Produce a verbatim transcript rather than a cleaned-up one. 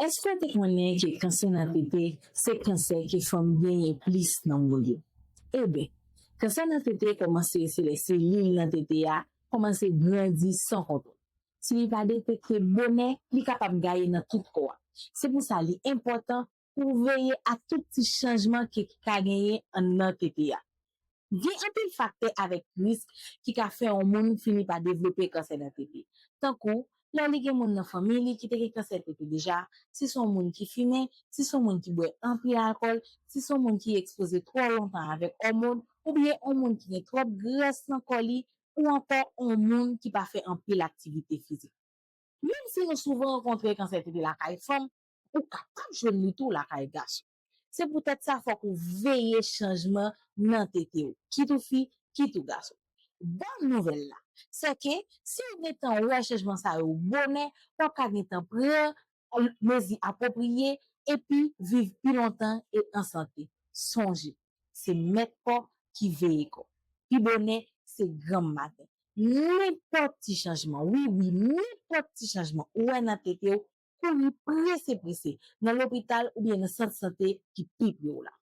Èske w te konnen ke kansè nan tete se kansè ke fanm genyen plis nan mond yo? Eben, kansè nan tete kòmanse se lè selil nan tete a kòmanse grandi san kontwòl. Si li pa detekte bonè, li kapab gaye nan tout kò a. Se pou sa li enpòtan pou w veye a tout ti chanjman ke ka genyen anndan tete a. Gen anpil faktè avèk risk ki ka fè yon moun fini pa devlope kansè nan tete, tankou lè li gen moun nan fanmi li ki te gen kansè tete deja, si se yon moun ki fimen, si se yon moun ki bwè anpil alkòl, si se yon moun ki ekspoze twò lontan avèk òmòn, oubyen yon moun ki gen twòp grès nan kò li, ou ankò yon moun ki pa fè anpil aktivite fizik. Menm si nou souvan rankontre kansè tete lakay fanm, ou kapab jwenn li tou lakay gason. Se poutèt sa, fòk ou veye chanjman nan tete w, kit ou fi, kit ou gason. Bòn nouvèl la, se ke si w gentan wè chanjman sa yo bonè, w ap ka gentan pran mezi apwopriye epi viv pi lontan e an sante. Sonje, se mèt kò ki veye kò. Pi bonè, se granm maten. Nenpòt ti chanjman, wi, wi, nenpòt ti chanjman ou wè nan tete w, kouri prese, prese nan lopital oubyen nan sant sante ki pi pre w la.